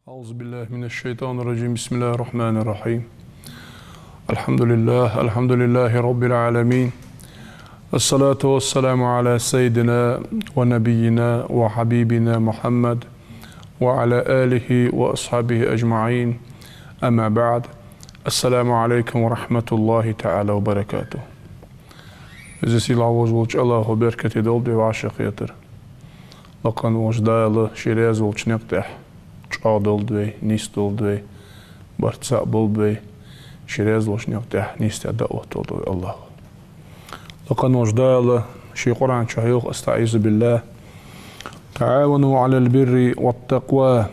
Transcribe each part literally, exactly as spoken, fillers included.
أعوذ بالله من الشيطان الرجيم. بسم الله الرحمن الرحيم. الحمد لله، الحمد لله رب العالمين. الصلاة والسلام على سيدنا ونبينا وحبيبنا محمد وعلى آله وأصحابه أجمعين. أما بعد. السلام عليكم ورحمة الله تعالى وبركاته. Веза-сийлахь волча АллахӀа беркате долда вай вӀашагӀкхетар. Лакха волча Дала ший раьза волча никъ тӀа чӀоагӀдолда вай, нийсдолда вай, барт цхьа болба вай, ший раьза волча никъ тӀа нийсденна дӀаоттадолда вай АллахӀа. Лакха волча Дала ший Къуръан чу йоах: أستعيذ بالله. تعاونوا على البر والتقوى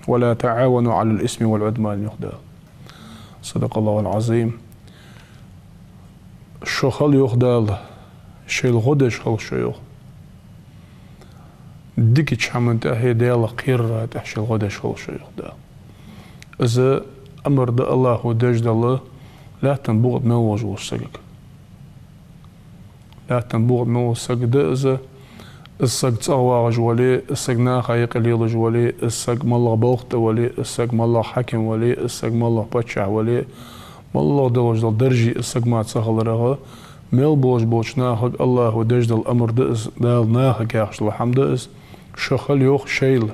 ولا تعاونوا على الإثم والعدوان, йоах Дала. صدق الله العظيم. Шо хила, йоах Дала, шоайла гӀо деш хила шо, йоах. Дикача хӀаман тӀехьа, Даьлах кхерара тӀехьа шоайла гӀо деш хила шо, йоах Дала. Из амар да АллахӀа деш дола лаьттан букъа тӀа мел волаш волча сагага. Лаьттан букъа тӀа мел волча сагага да из. Из саг цӀагӀа вагӀаш вале, из саг наха юкъе лелаш вале, из саг малагӀа балха тӀа вале, из саг малагӀа хьаким вале, из саг малагӀа паччахь вале, малагӀа долаш дола даржа из сага мара ца хиларах, мел болаш болча нахага АллахӀа деш дола амар да из, Дала нахага яхаш дола хӀама да из. Шо хила, йоах, шоайла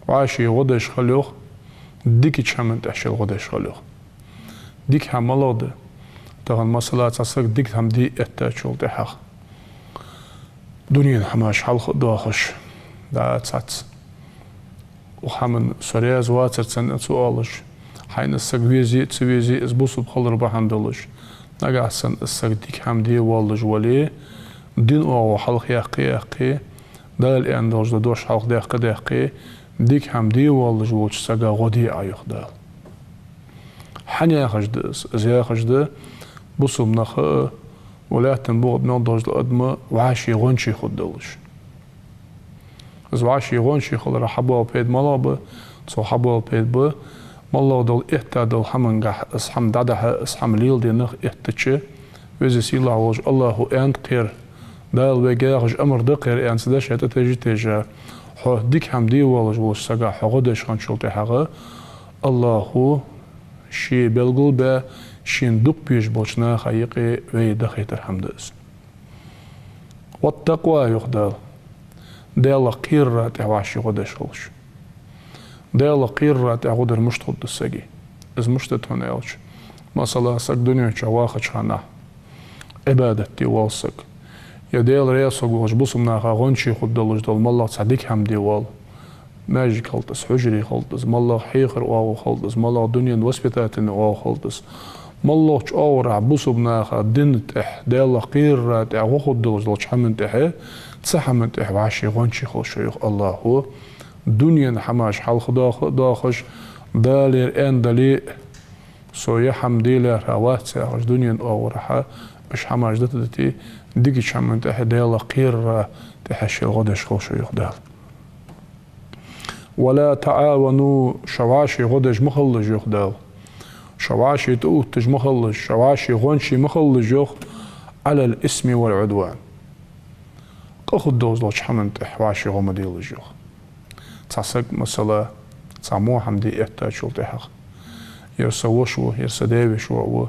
вӀаший гӀо деш хила, йоах, дикача хӀаман тӀехьа шоайла гӀо деш хила, йоах. Дика хӀама малагӀа да? Тахан, масала, цхьа саг дика хӀама де эттачул тӀехьагӀа дунен хӀамаш хьалха а доахаш, да, цхьацца: «Укх хӀаманна со раьза вацар цунна», — аьнна цо оалаш, хьайна из саг везе а ца везе а, из бусалба хилар бахьан долаш, нагахьа санна из саг дика хӀама де воаллаш вале, дина оагӀув хьалха яккха а яьккхе, Дала аьнна долаш дола дош хьалха даьккха а даьккхе, дика хӀама де воаллаш волча сага гӀо де Ӏа, йоах Дала. ХӀана яхаш да из? Из яхаш да, бусалба нах а, укх лаьттан букъа тӀа мел долаш дола адам а вӀаший гӀончий хургдолаш. Из вӀаший гӀончий хиларах хьабоала пайда малагӀа ба? Цох хьабоала пайда ба, малагӀа дола этта дола хӀамангахьа из хӀама дӀадахьа, из хӀама леладе нах эттача, Веза-сийлахь волча АллахӀа аьннад кхер, Дала вайга яхаш амар да кхер, аьнна, цу дешах тӀатеже а тежа, хьо дика хӀама де воаллаш волча сага хьо гӀо деш хинначул тӀехьагӀа, АллахӀа ше белгалбаь, шийна дукха безаш болча наха юкъе вай дахийтар хӀама да из. «وَاتَّقْوَى», йоах Дала. Даьлах кхерара тӀехьа вӀаший гӀо деш хилча. Даьлах кхерара тӀехьа гӀо дар мишта хургда сага? Из мишта да хьона аьлча, масала, саг дунен чу вахача хана Ӏибадат де воал саг, е Даьла раьза хургволаш бусалба наха гӀончий хургдолаш дола малагӀа цхьа дика хӀама де воал, маьждиг хилда из, хьужаре хилда из, малагӀа хьехарча оагӀув хилда из, малагӀа дунен воспитательни оагӀув хилда из, малагӀча оагӀорахьа бусалба наха дина тӀехьа, Даьлах кхерара тӀехьа гӀо хургдолаш долча хӀаман тӀехьа, цу хӀаман тӀехьа вӀаший гӀончий хила шо, йоах АллахӀа. Дунен хӀамаш хьалха доаха а доахаш, Дала ер аьнна дале а, со ер хӀама де лаьрхӀа вац яхаш, дунен оагӀорахьа уж хӀамаш дита а дите, дикача хӀаман тӀехьа, Даьлах кхерара тӀехьа шоайла гӀо деш хила шо, йоах Дала. «وَلَا تَعَاوَنُوا», шо вӀаший гӀо деш ма хилалаш, йоах Дала. Шо вӀаший тӀаувтташ ма хилалаш, шо вӀаший гӀончий ма хилалаш, йоах, «عَلَى الْإِثْمِ وَالْعُدْوَانِ». Къа хургдолаш долча хӀаман тӀехьа вӀаший гӀо ма делалаш, йоах. Цхьа саг, масала, цхьа во хӀама де эттачул тӀехьагӀа: «Ер са воша ва, ер са даь-веший воӀ ва,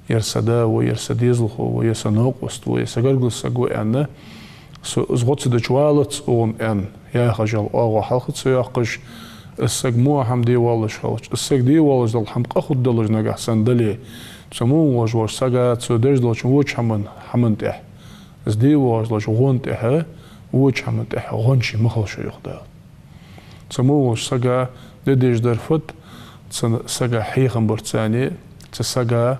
ер са да ва, ер са дезалхо ва, ер са новкъост ва, ер са гаргара саг ва», — аьнна, «Со из гӀо ца дича валац укхун», — аьнна, яхаш йола оагӀув хьалха ца йоаккхаш, из саг во хӀама де воаллаш хилча, из саг де воаллаш дола хӀама къа хургдолаш нагахьа санна дале, цу во волаш волча сага цо деш долча воча хӀаман, хӀаман тӀехьа, из де воаллаш долча гӀон тӀехьа, воча хӀаман тӀехьа гӀончий ма хила шо, йоах Дала. Цу во волча сага де дезаш дар фуд? Цу сага хьехам бар цунна, цу сага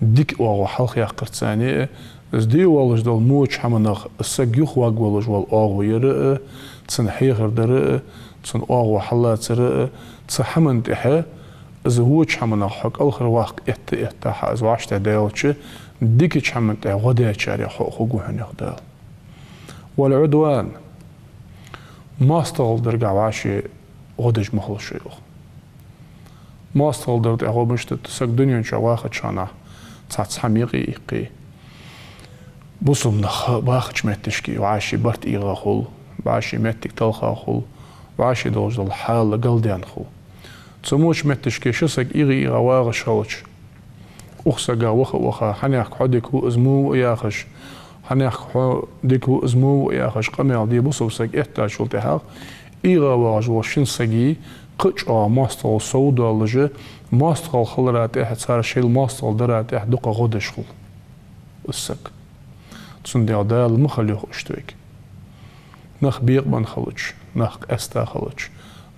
дика оагӀув хьалха яккхар цунна, из де воаллаш дола воча хӀаманах из саг юхаваргволаш вола оагӀув яр а, цунна хьехар дар а, цун оагӀув хьаллацар а, цу хӀаман тӀехьа из воча хӀаманах хьо кӀалхарваккха этта-этта, хьа из вӀаштӀехьадаьлча, дикача хӀаман тӀехьа гӀо дечарех хьо а хургва хьона, йоах Дала. «وَالْعُدْوَانِ», моастагӀал даргахьа вӀаший гӀо деш ма хила шо, йоах. МоастагӀал дар тӀехьа гӀо мишта да? Саг дунен чу вахача хана цхьацца хӀама юкъе иккхе, бусалба нах бахача моттигашка вӀаший барт эгӀа хул, вӀаший моттиг талха хул, вӀаший долаш дола хьал галдаьнна хул. Цу моча метташке ши саг ийгӀа-ийгӀа вагӀаш хилча, укх сага ваха а ваха, хьанехк хьо дика ва, из мо ва яхаш, хьанехк хьо дика ва, из мо ва яхаш, къамаьл де бусалба саг эттачул тӀехьагӀа, ийгӀа вагӀаш волча шин сага кхы а чӀоагӀа моастагӀал сов доаллаш, моастагӀал хилара тӀехьа, цар шоайла моастагӀал дара тӀехьа дукха гӀо деш хул из саг. Цудухьа Дала ма хила йоах иштта вайга. Нах бекъабенна хилча, нах къаьста хилча,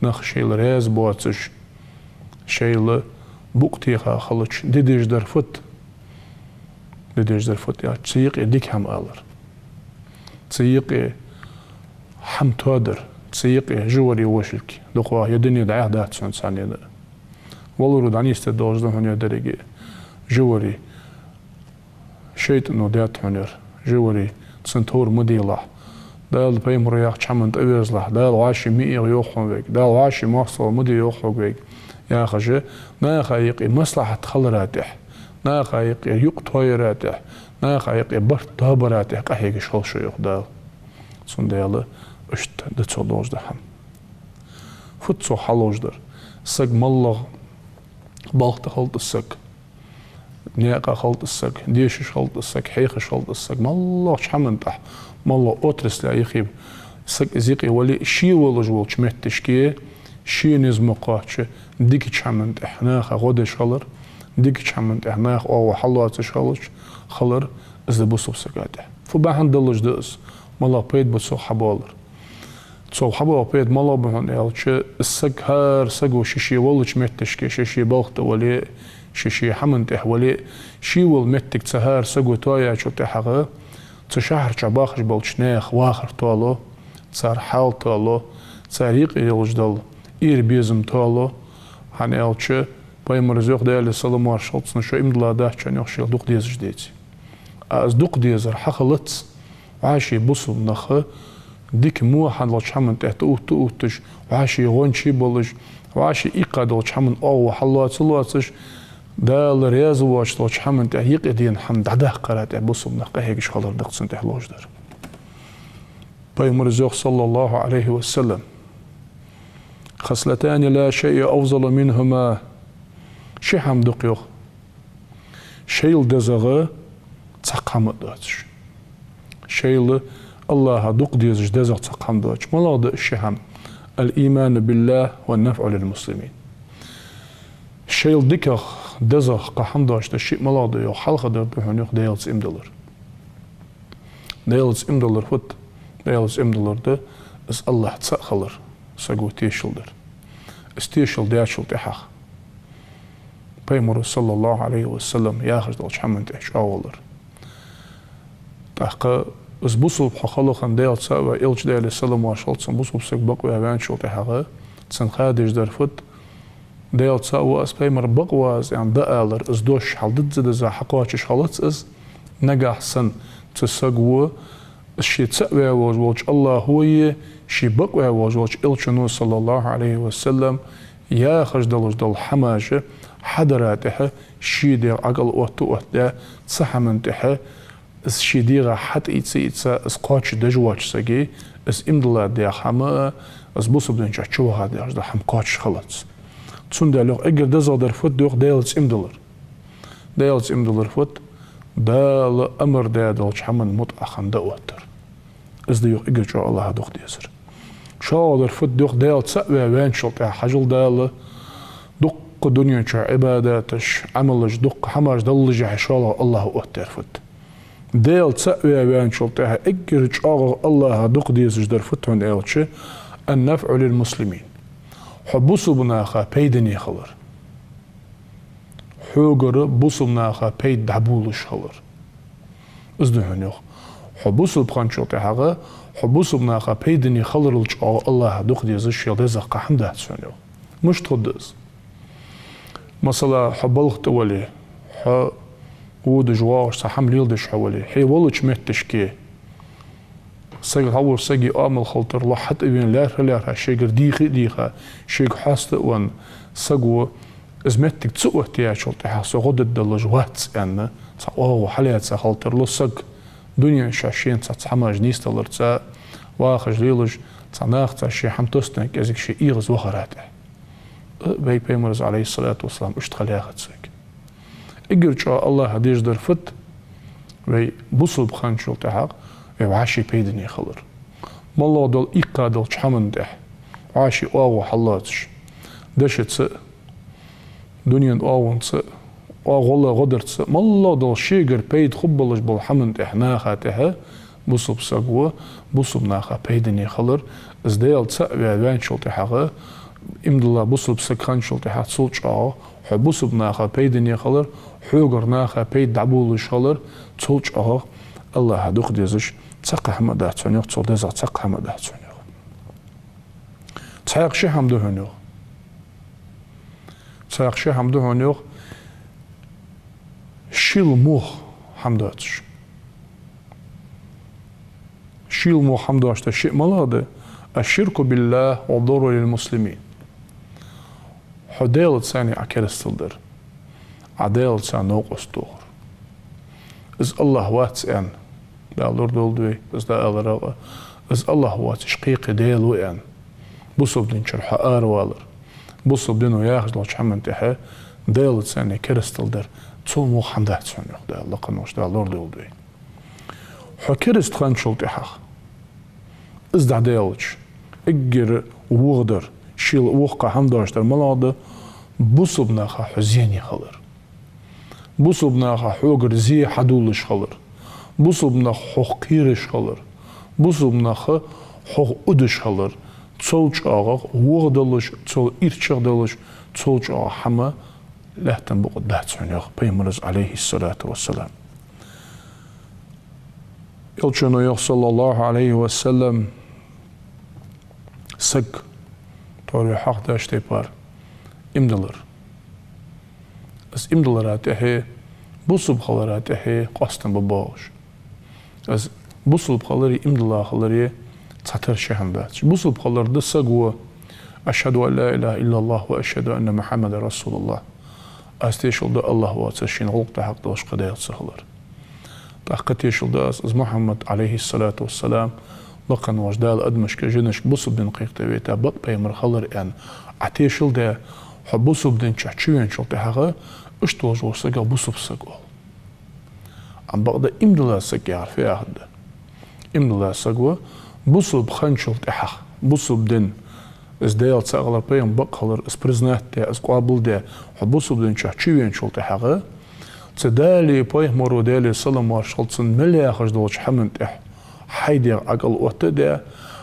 нах шоайла раьза боацаш, шоайла букъ теха хилча, де дезаш дар фуд? Де дезаш дар фуд аьлча, цу юкъе дика хӀама алар. Цу юкъе хӀама тоадар, цу юкъе жавхӀар, вошилг, дукха ваха, е дуне дӀаьха дац хьона царна. Валаро дӀанийсде долаш да хьона ер деррига а. ЖавхӀар, шайтӀано даьд хьона ер, жавхӀар, цун товр ма делахь. Дала, пайхамаро яхача хӀаманна тӀавирзалахь. Дала вӀаший ма эгӀа йоах хьона вайга. Дала вӀаший моастагӀал ма де йоах хьога вайга, яхаш, наха юкъе маслахьат хилара тӀехьа, наха юкъе юкъ тоаяра тӀехьа, наха юкъе барт тоабара тӀехьа къахьегаш хила шо, йоах Дала. Цудухьа иштта да цо долаш да хӀама. Фуд цо хьалуш дар? Саг моллагӀа балха тӀа хилда саг, наькъа хилда саг, дешаш хилда саг, хьехаш хилда саг, моллагӀча хӀаман тӀа, моллагӀа отрасле юхе саг из юкъе вале а, ше волаш волча метташке, ший низ ма кхоачча, дикача хӀаман тӀа наха гӀо деш хилар, дикача хӀаман тӀа наха оагӀув хьалоацаш хилар, хилар, из да бусалба сага тӀа. Фу бахьан долаш да из? МалагӀа пайда ба цох хьабоалар? Цох хьабоала пайда малагӀа ба хьона аьлча, саг, хӀара саго ше-ше волча метташке, ше-ше балха тӀа вале а, ше-ше хӀаман тӀа вале а, ше вола моттиг цу хӀара саго тоаяьчул тӀехьагӀа, цу шахьар чу бахаш болча наьха вахар тоало, цар хьал тоало, цар юкъе йолаш дола ира безам тоало, хӀана аьлча, пайхамара йоах, Даьла салам-моаршал хилда цунна, шо иман дилла дац хьона, йоах, шоайла дукха дезаш деце. А из дукха дезар хьахилац, вӀаший бусалба нах дика мо хьадолча хӀаман тӀа тӀаувтта-увтташ, вӀаший гӀончий болаш, вӀаший иккха долча хӀаман оагӀув хьалоаца-лоацаш, Дала раьза воацаш долча хӀаман тӀа юкъедена хӀама дӀадаккхара тӀа бусалба нах къахьегаш хилар да-кх цунна тӀа лоаш дар. Пайхамара йоах, صلى الله عليه وسلم: «خصلتان لا شيء أفضل منهما». Ши хӀама да-кх, йоах, шоайла дезагӀа цхьаккха хӀама а доацаш. Шоайла АллахӀа дукха дезаш дезагӀа цхьаккха хӀама доацаш. МалагӀа да ши хӀама? «الإيمان بالله والنفع للمسلمين». Шоайла дикагӀа, дезагӀа кхы хӀама доацаш да шиъ, малагӀа да, йоах, хьалха дар да хьона, йоах, Даьлаца иман диллар. Даьлаца иман диллар фуд? Даьлаца иман диллар да из АллахӀ цаӀ хилар, саго тешал дар. Из тешал даьчул тӀехьагӀа пайхамара, صلى الله عليه وسلم, яхаш долча хӀаман тӀа чӀоагӀо валар. ТӀаккха из бусалба хьо хиларах Даьла цаӀ ваь, Элча, Даьла салам-моаршал хилда цунна, бусалба саг бакъваь ваьнначул тӀехьагӀа, цунна ха дезаш дар фуд? Даьла цаӀ ва аз, пайхамар бакъ ва аз, аьнна, дӀаалар, из дош хьалдизза-дизза хьакхоачаш хилац из, нагахьа санна цу саго, из ше цаӀ ваь волаш волча АллахӀо а, ше бакъваь волаш волча Элчано, صلى الله عليه وسلم, яхаш долаш дола хӀамаш хьадара тӀехьа, ший дегӀ Ӏокъал отта-оттадаь, цу хӀаман тӀехьа из ший дегӀа хьатӀаийца-ийца, из кхоачашдеш воацача сага, из иман дилла деза хӀама, из бусалба дина чу чуваха дезаш да хӀама кхоачаш хилац. Цудухьа, йоах, эггара дезагӀа дар фуд, йоах, Даьлаца иман диллар. Даьлаца иман диллар фуд? Дала амар даь долча хӀаман мутӀахьа хинна дӀаоттар. Из да, йоах, эггара чӀоагӀа АллахӀа дукха дезар. ШоллагӀа дар фуд, йоах, Даьла цаӀ ваь ваьнначул тӀехьагӀа, хьажал, Дала дуккха дунен чу Ӏибадаташ, Ӏамалаш, дуккха хӀамаш даллашехь, шоллагӀа АллахӀа оттадаьр фуд? Даьла цаӀ ваь ваьнначул тӀехьагӀа эггара чӀоагӀагӀа АллахӀа дукха дезаш дар фуд хьона аьлча, «النفع للمسلمين». Хьо бусалба наха пайдане хилар. Хьогара бусалба наха пайда дӀаболалуш хилар. Из да хьона, йоах. Хьо бусалба хинначул тӀехьагӀа, хьо бусалба наха пайдане хиларал чӀоагӀа АллахӀа дукха дезаш шоайла дезагӀа кхы хӀама дац хьона, йоах. Мишта хургда из? Масала, хьо балха тӀа вале, хьо водаш-воагӀаш цхьа хӀама леладеш хьо вале, хье волча метташке саг хьавола, сага оамал хила тарлу, хьатӀавена лаьрхӀа-лаьрхӀа, шийгара дийха а дийха, шийга хьоста а венна, саго из моттиг ца оттаяьчул тӀехьагӀа со гӀо дергдолаш вац аьнна, цхьа оагӀув хьалаьца хила тарлу саг, дунен чу шийна цхьацца хӀамаш нийсдаларца, вахаш-лелаш, цхьа нахаца ший хӀама тоссаденна кӀезига ше эгӀазвахара тӀа. Вай Пайхамара, Ӏалайхи ссалату вассалам, иштта хила яхац вайга. Эггара чӀоагӀа АллахӀа дезаш дар фуд? Вай бусалба хинначул тӀехьагӀа вай вӀаший пайдане хилар. МоллагӀа дола иккха долча хӀаман тӀехьа вӀаший оагӀув хьаллоацаш, дешаца а, дунен оагӀонца а, оагӀув гӀо дарца а, моллагӀа дола шийгара пайда хургболаш бола хӀаман тӀехьа, наха тӀехьа бусалба саго бусалба наха пайдане хилар. Из Даьла цаӀ ваь ваьнначул тӀехьагӀа, иман дилла бусалба саг хинначул тӀехьагӀа цул чӀоагӀа хьо бусалба наха пайдане хилар, хьогара наха пайда дӀаболалуш хилар, цул чӀоагӀа АллахӀа дукха дезаш цхьаккха хӀама дац хьона, йоах, цул дезагӀа цхьаккха хӀама дац хьона, йоах. Цхьаькха ши хӀама да хьона, йоах. Цхьаькха ши хӀама да хьона, йоах, шийла мух хӀама доацаш. Шийла мух хӀама доацаш да шиъ малагӀа да: الشرك بالله والضرر للمسلمين. Хьо Даьлаца цхьана Ӏа керастал дар, Ӏа Даьлаца цхьана новкъост тохар. Из АллахӀ вац аьнна, Дала лорадолда вай, из дӀааларах а, из АллахӀ воацаш кхы-кхы даьла ва аьнна, бусалба дина чура хьо аравалар, бусалба дино яхаш долча хӀаман тӀехьа Даьлаца цхьана керастал дар, цул мух хӀама дац хьона, йоах Дала, лакха волча Дала лорадолда вай. Хьо кераста хинначул тӀехьагӀа из дӀадаьлча, эггара вогӀа дар, шийла воккха хӀама доацаш дар малагӀа да? Бусалба наха хьо зене хилар. Бусалба наха хьогара зе хьадолалуш хилар. Бусалба нах хьох кхераш хилар. Бусалба нах хьох удаш хилар. Цул чӀоагӀагӀа вогӀа долаш, цул ирчагӀа долаш, цул чӀоагӀа хӀама лаьттан букъа дац хьона, йоах Пайхамара, Ӏалайхи ссалату вассалам. Элчано йоах, саллаллахӀу Ӏалайхи ва саллам, саг тхьовра хьоахадаьча тайпара иман диллар. Из иман диллара тӀехье, бусалба хилара тӀехье къоастам ба, йоах. Из бусалба хилари иман дилла хилари цхьатарра ши хӀама дац. Бусалба хилар да саго: أشهد أن لا إله إلا الله وأشهد أن محمدا رسول الله. Аз тешал ду АллахӀ воацар шийна гӀулакх тӀа хьакъ долаш кхы даьла ца хилар. ТӀаккха тешал ду аз, из Мухьаммад, Ӏалайхи ссалату вассалам, лакха волча Дала адамашка, жинашка бусалба дина кхайкхийта вайта бакъ пайхамар хилар аьнна. Ӏа тешал даь, хьо бусалба дина чу веначул тӀехьагӀа, иштта волаш волча сагах бусалба саг оал. Амма бакъда иман дилла саг яхар фу яхар да? Иман дилла саго бусалба хинначул тӀехьагӀа, бусалба дина, из Даьла цаӀ хилар, пайхамар бакъ хилар, из признать даь, из къоабал даь, хьо бусалба дина чу веначул тӀехьагӀа, цу Даьлеи пайхамарои, Даьлера салам-моаршал хилда царна, мел яхаш долча хӀаман тӀехьа хьай дегӀа Ӏокъал отта а даь,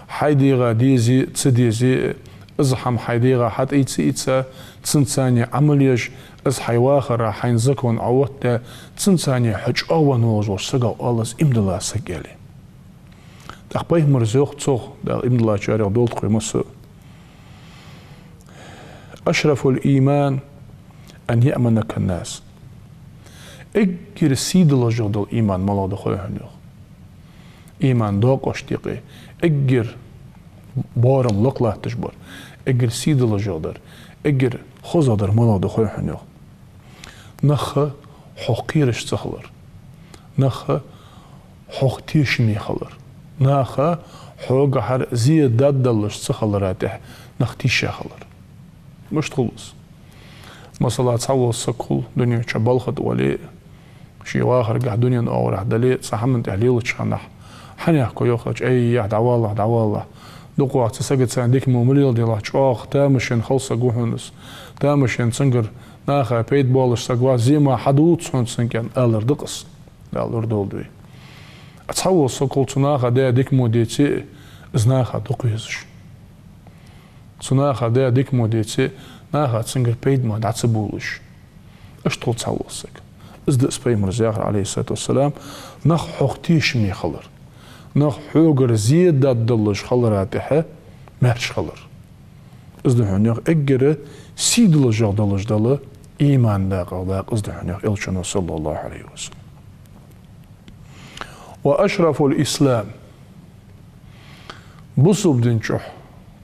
хьай дегӀа дезе а, ца дезе а, из хӀама хьай дегӀа хьатӀаийца а ийца, цунца цхьана Ӏамал еш, из хьай вахара хьайна закон Ӏооттадаь, цунца цхьана хьо чӀоагӀвенна волаш волча сагах оал из иман дилла саг, аьле. ТӀаккха Пайхамара йоах цох, Дала иман диллачарех долда вай массане: أشرف الإيمان أن يأمنك الناس. Эггара сий долаш дола иман малагӀа да хой хьона, йоах. Иман доакъошта юкъе эггара боарам лакха латташ бар, эггара сий долаш дар, эггара хозагӀа дар малагӀа да хой хьона, йоах. Наха хьох кхераш ца хилар, наха хьох тешаме хилар, наха хьогахьара зе дӀадалалуш ца хилара тӀехьа нах тийша хилар. Мишта хул из? Масала, цхьавола саг хул, дунен чу балха тӀа вале а, ший вахаргахьа, дунен оагӀорахьа дале а, цхьан хӀаман тӀехьа лелача хана, хьанехко йоахача: «Ай, яхь, дӀавалахь, дӀавалахь. ДукхагӀа цу сагацара дика-во ма леладелахь, чӀоагӀа тамашийна хила саг ва хьона из. Тамашийна, цунгара наха пайда боалаш саг вац, зе мара хьадувц хьона цунга», — аьнна, алар да-кх из. Дала лорадолда вай. А цхьавола саг хул, цу наха даь дика-во деце а, из наха дукха везаш. Цу наха даь дика-во деце а, наха цунгара пайда мара дӀа ца болалуш. Иштта хул цхьавола саг. Из да из Пайхамара яхар, Ӏалайхи ссалату вассалам, нах хьох тешаме хилар, нах хьогара зе дӀадалалуш хилара тӀехьа маьрша хилар. Из да хьона, йоах, эггара сий долаш дола иман дакъа, дакъа из да хьона, йоах Элчано, саллаллахӀу Ӏалайхи ва саллам. وأشرف الإسلام. Бусалба дина чу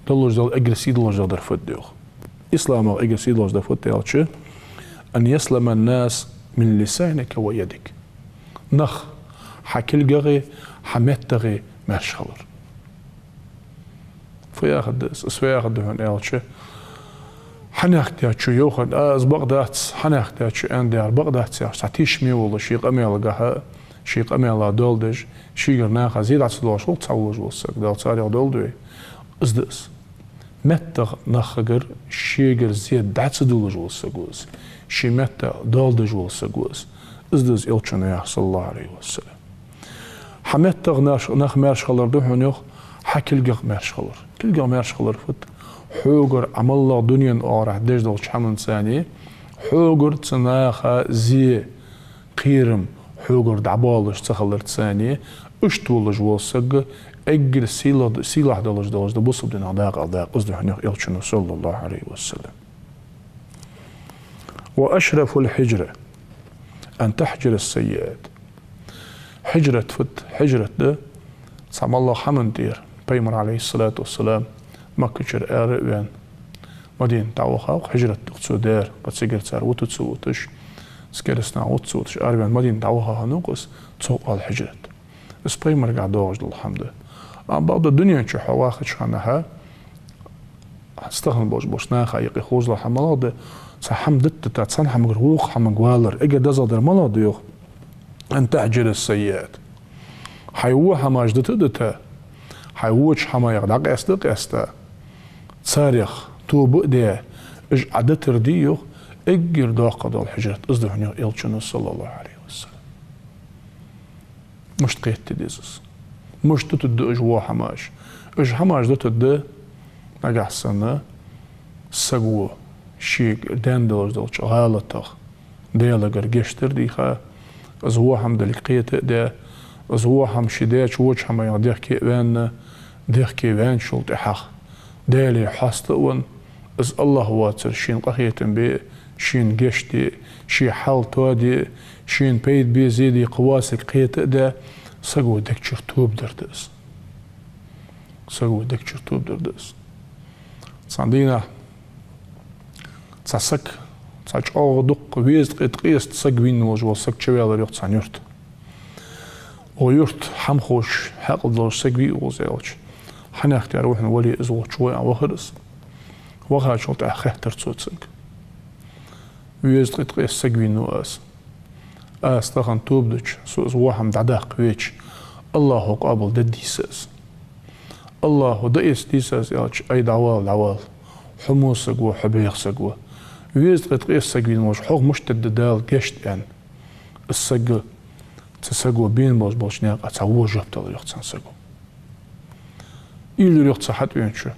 долаш дола эггара сий долаш дола дар фуд, йоах? Исламах эггара сий долаш дар фуд аьлча: أن يسلم الناس من لسانك ويدك. Нах хьа кулгагӀеи хьа меттагӀеи маьрша хилар. Фу яхар да из? Из фу яхар да хьона аьлча, Хьанехк дечо йоах, а, из бакъ дац, хьанехк дечо аьнна дер бакъ дац яхаш, цхьа тешаме волаш, ший къамаьлагахьа, ший къамаьла доал деш, шийгара наха зе дӀа ца доалаш гӀулакх ца волаш вола саг, Дала царех долда вай. Из да из. МеттагӀа нахагара шийгара зе дӀа ца доалаш вола саг ва из. Ший метта доал деш вола саг ва из. Из да из Элчано яхар, صلى الله عليه وسلم. Хьа меттагӀа нах, нах маьрша хилар да хьона, йоах, хьа кулгагӀа маьрша хилар. КулгагӀа маьрша хилар фуд? Хьогара Ӏа моллагӀа дунен оагӀорахьа деш долча хӀаманца цхьана, хьогара цу наха зе, кхерам хьогара дӀабоалаш ца хиларца цхьана, иштта волаш вола саг эггара сийлахь, сийлахь долаш, долаш да бусалба динах дакъа, дакъа из да хьона, йоах Элчано, صلى الله عليه وسلم. وأشرف الهجرة أن تهجر السيئات. Хьижрат фуд? Хьижрат да цхьа моллагӀа хӀаман тӀера. Пайхамар, عليه الصلاة والسلام, Маккачура ара а ваьнна, Мадина дӀаваха, хьижрат да-кх цо даьр, ткъа цигара цар вута ца вуташ, цу кераста наха вута ца вуташ, араваьнна Мадина дӀаваха хиннав-кх из, цох оал хьижрат. Из пайхамарагахьа доагӀаш дола хӀама да. Амма бакъда дунен чу хьо вахача хана хьа, стахан болаш болча наха юкъе хозал хӀама малагӀа да, цхьа хӀама дита дита, цхьан хӀамагара вокха хӀамага валар, эггара дезагӀдар малагӀа да, йоах? أن تهجر السيئات. Хьай во хӀамаш дита дита, хьай воча хӀамаех дӀакъаьста къаьста, царех тоба а даь, уж Ӏа дитар да, йоах, эггара доккха дола хьижрат из да хьона, йоах Элчано, صلى الله عليه وسلم. Мишта кхета деза из? Мишта дитаргда уж во хӀамаш? Уж хӀамаш дитаргда, нагахьа санна саго шийгара даьнна долаш долча гӀалатах Даьлагара гешт дар дийха, из во хӀама далга кхета а даь, из во хӀама ше даьча воча хӀамаех дехке а ваьнна, дехке ваьнначул тӀехьагӀа Даьлага хьаста а венна, из АллахӀ воацар шийна къахетам бе, шийна гешт де, ший хьал тоаде, шийна пайда бе, зе де кхы воацилга кхета а даь, саго дег чура тоба дар да из. Саго дег чура тоба дар да из. Цхьан дийнахьа цхьа саг, цхьа чӀоагӀа дукха везткъеи ткъеста саг вийна волаш вола саг чуваьлар, йоах, цхьан юрта. Укх юрта хӀамахоша, хьаькъал долаш саг вий укхаза аьлча, хьанехк дер ва хьона, вале из вахача, вай, аьнна вахар из. Вахачул тӀехьагӀа хаьттар цо цунга: «Везткъеи ткъеста саг вийнав аз. Аз тахан тоба дича, со из во хӀама дӀадаккха веча, АллахӀо къоабал дергдий са из? АллахӀо дӀаэцаргдий са из?» аьлча: «Ай, дӀавала, дӀавала. Хьо во саг ва, хьо бӀеха саг ва. Везткъеи ткъеста саг вийна волаш, хьох мишта дергда Дала гешт?» аьнна. Из саг, цу саго бена болаш болча наькъа цхьа во жоп далар, йоах, цхьан саго. Аьлар, йоах, цу хьатӀавеначо: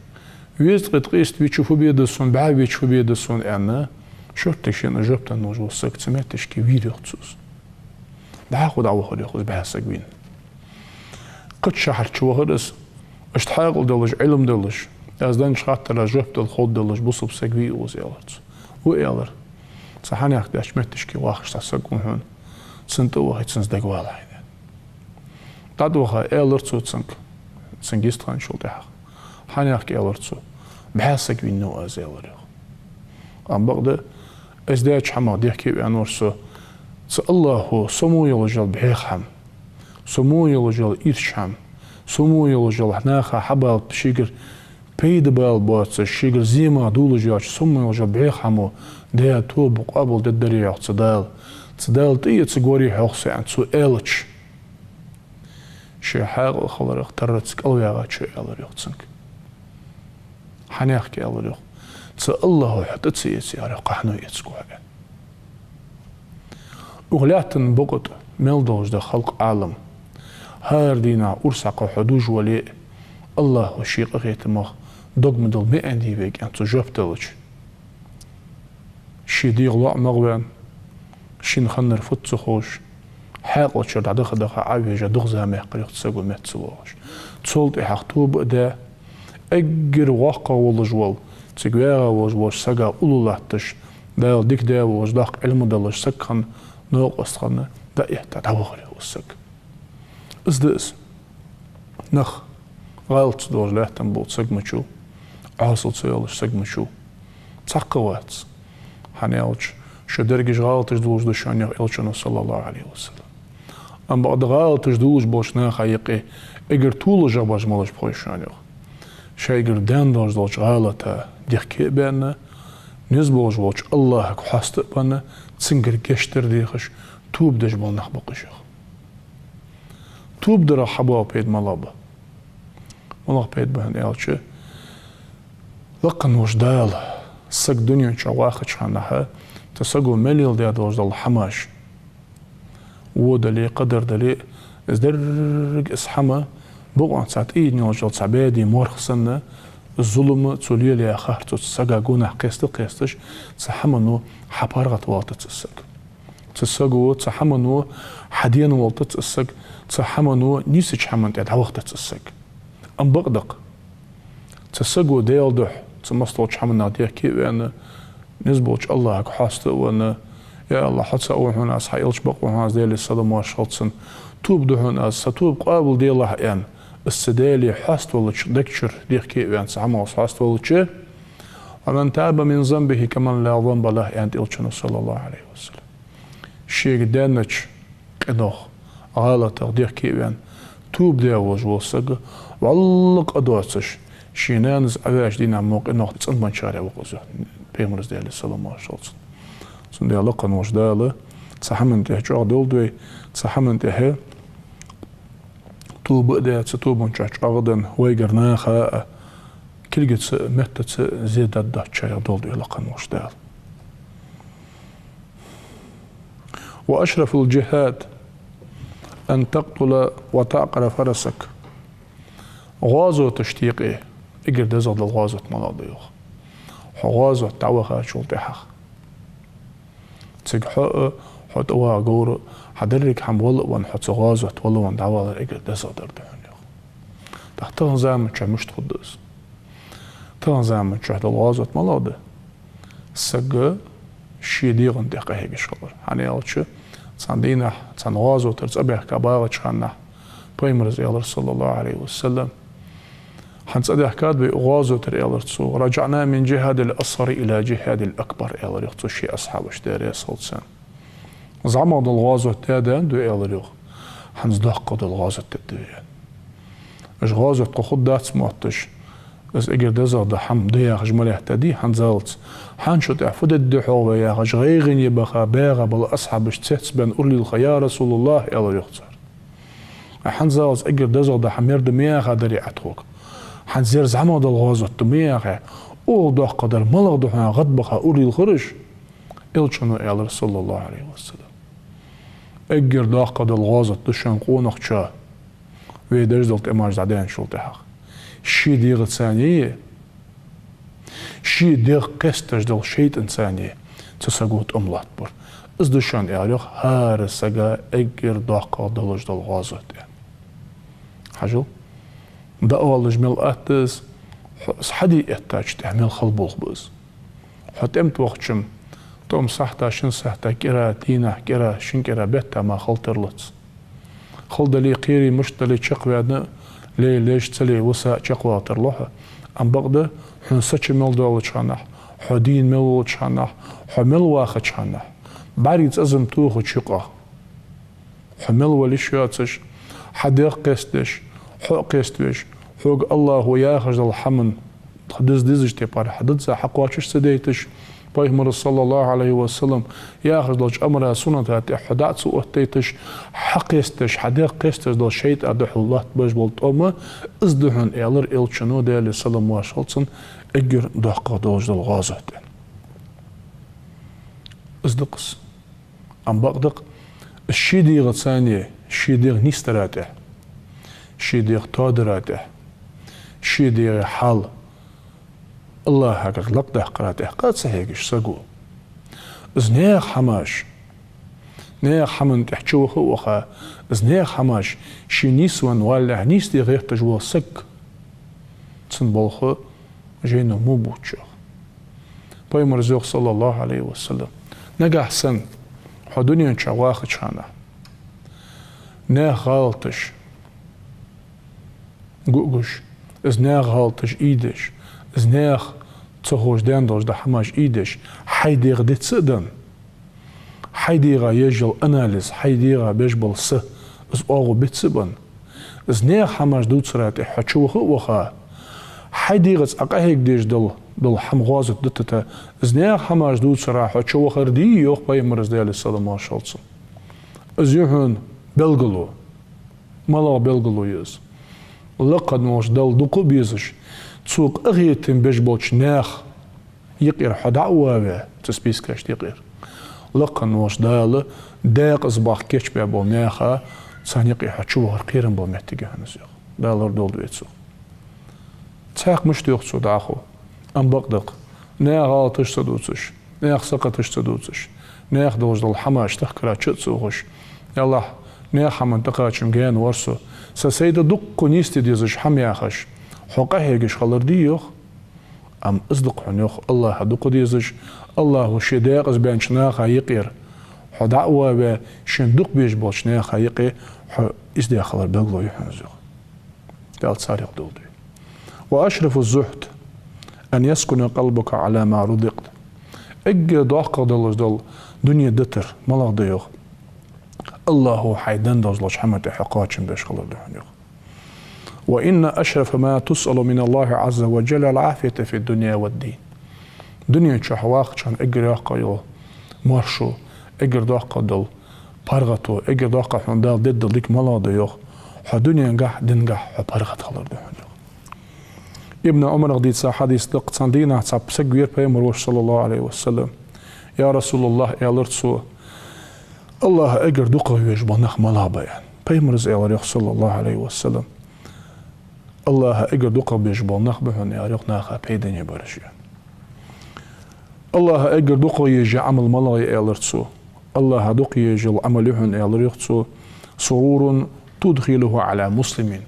«Везткъеи ткъеста вича фу бе деза сона, бӀаь вича фу бе деза сона?» аьнна, шортта шийна жоп денна волаш вола саг цу метташка вийр, йоах, цо из. ДӀахо дӀавахар, йоах, из бӀаь саг вийна. Кхыча шахьар чу вахар из, иштта хьаькъал долаш, Ӏилма долаш, аз деннача хаттара жоп дала ховргдолаш бусалба саг вий укхаза, аьлар цо. «Ва», аьлар, «цу хьанехк деча метташка вахаш цхьа саг ва хьона, цунна тӀавахе, цунца дагавала хьайна». ДӀатӀаваха, аьлар цо цунга, цунга йистхинначул тӀехьагӀа: «Хьанехк, — аьлар цо, — бӀаь саг вийнав аз», аьлар, йоах. Амма бакъда из даьча хӀамах дехке а ваьнна вар со, цу АллахӀо со во йолаш йола бӀеха хӀама, со во йолаш йола ийрча хӀама, со во йолаш йола наха хьабалар шийгара пайда бала боацаш, шийгара зе мара долаш йоацаш, со во йолаш йола бӀеха хӀамо, Даьла тоба къоабал дергдарий, йоах, цу Дала. Цу Дала тӀаэца горий хьох со, аьнна, цо аьлча, ший хьаькъал хиларах тарраца кӀалваьгӀачо аьлар, йоах, цунга: «Хьанехк, — аьлар, йоах, — цу АллахӀо хьо тӀа ца эце, — аьлар, — кхы хьо эцаргва хьо», аьнна. Укх лаьттан букъа тӀа мел долаш да халкъ, Ӏалам. ХӀара дийнахьа урс хьакха хьо дувш вале а, АллахӀо ший къахетамах дог ма дилла ма аьннадий вайга, аьнна, цо жоп делча, ший дегӀа лоӀамагӀа ваьнна, шийна хиннар фуд ца ховш, хьаькъал чура дӀадаха-даха Ӏовежа дукха зама яьккхар, йоах, цу саго метта ца воагӀаш. Цул тӀехьагӀа тоба а даь, эггара воккхагӀа волаш вола, цига ваьгӀа волаш волча сага уллув латташ, Дала дика даь волаш, доккха Ӏилма долаш саг хинна, новкъост хинна, дӀаэтта дӀавахар, йоах, из саг. Из да из. Нах, гӀалат ца доалаш лаьттан болча сагамачул, Ӏоасал ца йоалаш сагамачул цхьаккха вац. ХӀана аьлча, шо дерригаш гӀалаташ долаш да шоана, йоах Элчано, صلى الله عليه وسلم. Амма бакъда гӀалаташ долаш болча наха юкъе эггара толашагӀа бараш малаш ба хой шоана, йоах? Шоайгара даьнна долаш долча гӀалата дехке а баьнна, Низ болаш волча АллахӀага хьаста а бенна, цунгара гешт дар дехаш, тоба деш бола нах ба-кх уж, йоах. Тоба дарах хьабоагӀа пайда малагӀа ба? МалагӀа пайда ба хьона аьлча, лакха волча Дала саг дунен чу вахача хана, цу саго мел леладаь долаш дола хӀамаш, во дале, кхыдар дале, из деррига из хӀама бокъонца тӀаийна йолаш йола цхьа баьде морх санна, зулам цо лелаяь харцо цу сага гонахьа кхеста-кхесташ, цу хӀамано хьапаргӀатвалийтац из саг. Цу саго, цу хӀамано хьадена валийтац из саг, цу хӀамано нийсача хӀаман тӀа дӀавахийтац из саг. Ам бакъда-кх, цу саго Даьла духьа цу массадолча хӀаманах дехке а ваьнна, низ болча АллахӀага хьаста а венна: «Я АллахӀ, хьо цаӀ ва хьона аз, хьа элча бакъ ва хьона аз, Даьлера салам-моаршал хилда цунна, тоба ду хьона аз, са тоба къоабалделахь», — аьнна, из цу Даьлага хьаставалча, дег чура дехке а ваьнна, цу хӀамах хьаставалча, «ومن تاب من ذنبه كمن لا ذنب له», — аьннад Элчано, саллаллахӀу Ӏалайхи ва саллам. Шийга даьннача къинох, гӀалатах дехке а ваьнна, тоба даь волаш вола саг, вӀалла къа доацаш, ший нанас Ӏаваьча дийнахьа мо къинох цӀенбенначарех ва-кх из, йоах Пайхамара, Даьлера салам-моаршал хилда цунна. Цудухьа лакха волча Дала цу хӀаман тӀа чӀоагӀа долда вай, цу хӀаман тӀа тоба а даь, цу тобан чу чӀоагӀа денна, вайгара наха а кулгаца а, меттаца а зе дӀадоттачарех долда вай лакха волча Дала. «وأشرف الجهاد أن تقتل وتعقر فرسك». ГӀазоташта юкъе эггара дезагӀа дола гӀазот малагӀа да, йоах? Хьо гӀазота дӀавахачул тӀехьагӀа цига хьо а, хьо тӀаваха говр а, хьа деррига хӀама вала а венна, хьо цу гӀазота вала а венна дӀавалар эггара дезагӀа дар да хьона, йоах. ТӀаккха тахан заман чу мишта хургда из? Тахан заман чу дола гӀазот малагӀа да? Саг ший дегӀа тӀа къахьегаш хилар. ХӀана аьлча, цхьан дийнахьа, цхьан гӀазотара цӀабаьхка багӀача хана, Пайхамара аьлар, саллаллахӀу Ӏалайхи ва саллам: «Хьона цӀадаьхкад вай гӀазотара, — аьлар цо, — رجعنا من جهاد الأصغر إلى جهاد الأكبر», — аьлар, йоах, цо ший асхьабашта, Даьла раьза хилва царна. ЗӀамагӀа дола гӀазот даьд вай, аьлар, йоах, хӀанз доккхагӀа дола гӀазот дергда вай. Уж гӀазот кхы хургдац мотташ, из эггара дезагӀа дола хӀама да яхаш ма лаьттадий хӀанзалца. ХӀанзчул тӀехьагӀа фу дергда хьогӀ вай яхаш, гӀайгӀане баха, багӀа бола асхьабаш цецбаьнна уралилха: «Я РасулаллахӀ, — аьлар, йоах, цар, — хӀанзалца эггара дезагӀа дола хӀама ер да ма яхадар Ӏа тхога. ХӀанз ер зӀамагӀа дола гӀазот да ма яхий, оаха доккхагӀдар малагӀа да хьона гӀадбаха уралилхараш?» Элчано аьлар, саллаллахӀу Ӏалайхи ва саллам: «Эггара доккхагӀа дола гӀазот да шоана къонахчоа, вай деш дола тӀемаш дӀадаьнначул тӀехьагӀа, ший дегӀаца а, ший дегӀ кхестадеш долча шайтӀаца а цу саго тӀом лоаттабар. Из да шоана, — аьлар, йоах, — хӀара сага эггара доккхагӀа долаш дола гӀазот», — аьнна. Хьажал, дӀаоалаш мел атта из, хьо из хьаде эттача тӀехьа мел хала болх ба из. Хьо тӀем тӀа вахача-м, тӀом сахьата, шин сахьата кӀира, дийнахьа кӀира, шин кӀира бетта мара хила тарлац. Хала дале, кхерий, мишта дале, чакхваьнна, ле леш, ца ле виса чакхвала тарлу хьо. Ам бакъда, хьона са чу мел доаллача хана, хьо дийна мел волча хана, хьо мел вахача хана, бӀарий цӀазам тохача юкъа хьо мел вала йиш йоацаш, хьа дегӀ кхестадеш, хьо а кхеставеш, хьога АллахӀо яхаш дола хӀаман тха деза дезача тайпара хьа дизза хьакхоачаш ца дайташ, Пайхамара, саллаллахӀу Ӏалайхи ва саллам, яхаш долча амара, сунната тӀа хьо дӀа а ца оттадайташ, хьакхестадеш, хьа дегӀ кхестадеш дола шайтӀа духьал лоаттабеш бола тӀом, из да хьона, аьлар Элчано, Даьлера салам-моаршал хилда цунна, эггара доккхагӀа долаш дола гӀазот, аьнна. Из да-кх из. Ам бакъда-кх, ший дегӀаца а, ший дегӀ нийсдара тӀа, ший дегӀ тоадара тӀа, ший дегӀа хьал АллахӀагара лакхдаккхара тӀа къа ца хьегаш саго, из наьха хӀамаш, наьха хӀаман тӀа чуваха а ваха, из наьха хӀамаш ший нийсвенна валалехь, нийсде гӀерташ вола саг, цун болх жайно мо бувц, йоах. Пайхамара йоах, саллаллахӀу Ӏалайхи ва саллам: «Нагахьа санна хьо дунен чу вахача хана, наьха гӀалаташ гу а гуш, из наьха гӀалаташ ийдеш, из наьха ца ховш даьнна долаш дола хӀамаш ийдеш, хьай дегӀ диц а денна, хьай дегӀа еш йола анализ, хьай дегӀа беш бола са, из оагӀув биц а бенна, из наьха хӀамаш дувцара тӀа хьо чуваха а ваха, Хьай дегӀаца Ӏа къахьега дезаш дола, дола хӀама гӀазот дитача, из наьха хӀамаш дувцарах хьо чувахар дий, йоах Пайхамара, Даьла салам-моаршал хилда цунна. Из я хьона белгало. МалагӀа белгало я из? Лакха волча Далла дукха безаш, Цо къахетам беш болча наьха юкъера хьо дӀа а ваь, цу спискашта юкъера. Лакха волча Дала декъаза баха кийчбаь бола наьха, царна юкъе хьо чувахар кхерам бола моттиг я хьона из, йоах. Дала лорадолда вай цох. Цхьаькха мишта йоах цо дӀахо? Амма бакъда-кх, наьха гӀалаташ ца дувцаш, наьха сакхаташ ца дувцаш, наьха долаш дола хӀамаш тахкара чу а ца ухаш, аьлар, наьха хӀаман тӀакхачам гаьна вар со, са сайна дукха нийсде дезаш хӀама яхаш, хьо къахьегаш хилар дий, йоах? Амма из да-кх хьона, йоах, АллахӀа дукха дезаш, АллахӀа ший декъаза баьннача наьха юкъера хьо дӀа а ваь, шийна дукха безаш болча наьха юкъе хьо из даь хилар белгало я хьона из, йоах. Дала царех долда вай. وأشرف الزهد أن يسكن قلبك على ما رزقت. Эггара доккхагӀа долаш дола дуне дитар малагӀа да, йоах? АллахӀа хьайна денна долаш долча хӀаман тӀа хьо кхоачам беш хилар да хьона, йоах. وإن أشرف ما تسأل من الله عز وجل العافية في الدنيا والدين. Дунен чу хьо вахача хана эггара йоккха йола моаршо, эггара доккха дола паргӀато, эггара доккха хьона Дала дергдола дика малагӀа да, йоах? Хьо дуненгахь а, динагахь а хьо паргӀата хилар да хьона, йоах. Ибн Ӏумарах дийца хьадис да-кх, цхьан дийнахьа цхьа саг вера Пайхамара волча, صلى الله عليه وسلم. «Я РасулаллахӀ, — аьлар цо, — АллахӀа эггара дукхагӀа везаш бола нах малагӀа ба?» — аьнна. Пайхамара аьлар, йоах, صلى الله عليه وسلم: «АллахӀа эггара дукхагӀа безаш бола нах ба хьона, — аьлар, йоах, — наха пайдане бараш», — аьнна. «АллахӀа эггара дукхагӀа езаш йола Ӏамал малагӀа я?» — аьлар цо. «АллахӀа дукха езаш йола Ӏамал я хьона, — аьлар, йоах, — цо: سرور تدخله على مسلم.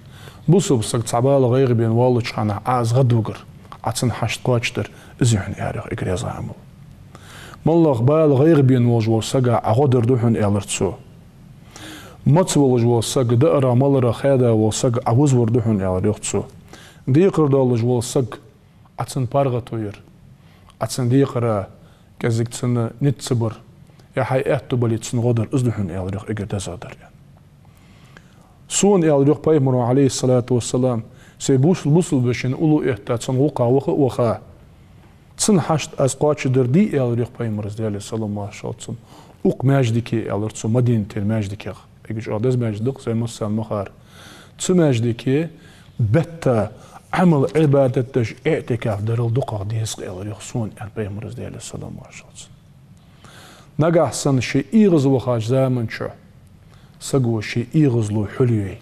Бусалба саг цхьа бала, гӀайгӀа бена воаллача хана Ӏа из гӀадвигар, Ӏа цун хьашт кхоачашдар, из я хьона, — аьлар, йоах, — эггара еза Ӏамал. МоллагӀа бала, гӀайгӀа бена волаш вола сага Ӏа гӀо дар да хьона, — аьлар цо. — Маца волаш вола саг, даарах, маларах хаьда вола саг Ӏа вузавар да хьона, — аьлар, йоах, — цо. Декхар долаш вола саг, Ӏа цун паргӀато яр, Ӏа цун декхара кӀезига цунна низ ца бар, е хьай аьттув бале цунна гӀо дар, из да хьона, — аьлар, йоах, — эггара дезагӀдар», — аьнна. «Сона, — аьлар, йоах, Пайхамара, عليه الصلاة والسلام, — сай бусалба, бусалба вешийна уллув этта, цун гӀулакха ваха а ваха, цун хьашт аз кхоачашдар дий, — аьлар, йоах, Пайхамара, Даьла салам-моаршал хилда цунна, — укх маьждиге, — аьлар цо, — Мадинате маьждигах». Эггара чӀоагӀа деза маьждиг да-кх, зай, массанена ма харра. «Цу маьждиге бетта Ӏамал, Ӏибадат деш, иӀтикаф дарал дукхагӀа деза-кх, — аьлар, йоах, — сона», — аьнна Пайхамара, Даьла салам-моаршал хилда цунна. Нагахьа санна ший эгӀазвахача заман чу саго ший эгӀазло хьулъяь,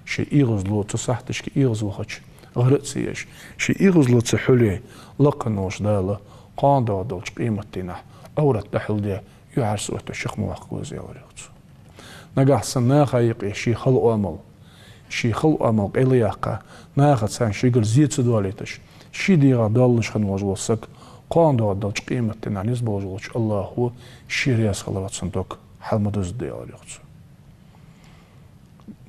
ший эгӀазло, цу сахьаташка эгӀазвахача гӀар а ца еш, ший эгӀазло ца хьулъяь, лакха волча Дала кхоана доагӀаш долча къематдийнахьа Ӏоврат дӀахьулдаь, юхьӀаьрса отта чу ма ваккха веза, — аьлар, йоах, цо. Нагахьа санна наха юкъе ший хала оамал, ший хала оамал къайла а яьккха, наха царна шийгара зе ца доалийташ, ший дегӀах доаллаш хинна волаш вола саг, кхоана доагӀаш долча къематдийнахьа низ болаш волча АллахӀа ший раьза хиларах цун дог хьал ма дузаргда, — аьлар, йоах, цо.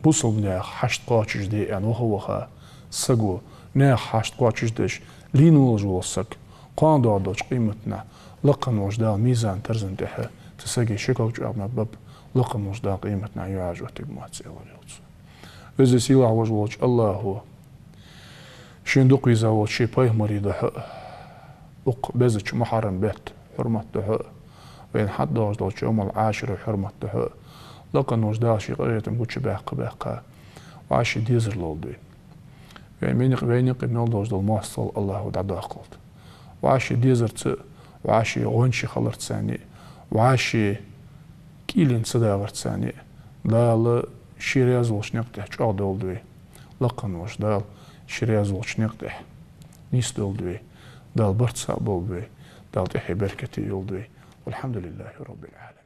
Бусалба наьха хьашт кхоачашде аьнна ваха а ваха, саго наьха хьашт кхоачашдеш лийна волаш вола саг, кхоана доагӀаш долча къематдийнахьа лакха волча Дала мизан-тарзан тӀа цу сага ши ког чӀоагӀа ма баб, лакха волча Дала къематдийнахьа юхьӀаьржа оттарг ма вац, — аьлар, йоах, цо. Веза-сийлахь волаш волча АллахӀа шийна дукха везаш волча ший Пайхамара духьа а, укх безача мухьаррам бетта хьурмат духьа а, вайна хьатӀадоагӀаш долча йовмал-Ӏашура хьурмат духьа а, лакха волча Дала ший къахетам гучабаьккха-баьккха, вӀаший дезар лолда вай. Вай миник-, вайна юкъе мел долаш дола моастагӀал АллахӀа дӀадоаккхалда. ВӀаший дезарца а, вӀаший гӀончий хиларца а, вӀаший кӀийлен ца дагӀарца а Дала ший раьза волча никъ тӀа чӀоагӀдолда вай. Лакха волча Дала ший раьза волча никъ тӀа нийсдолда вай. Дала барт цхьа болба вай. Дала тӀехье беркате йолда вай. والحمد لله رب العالمين.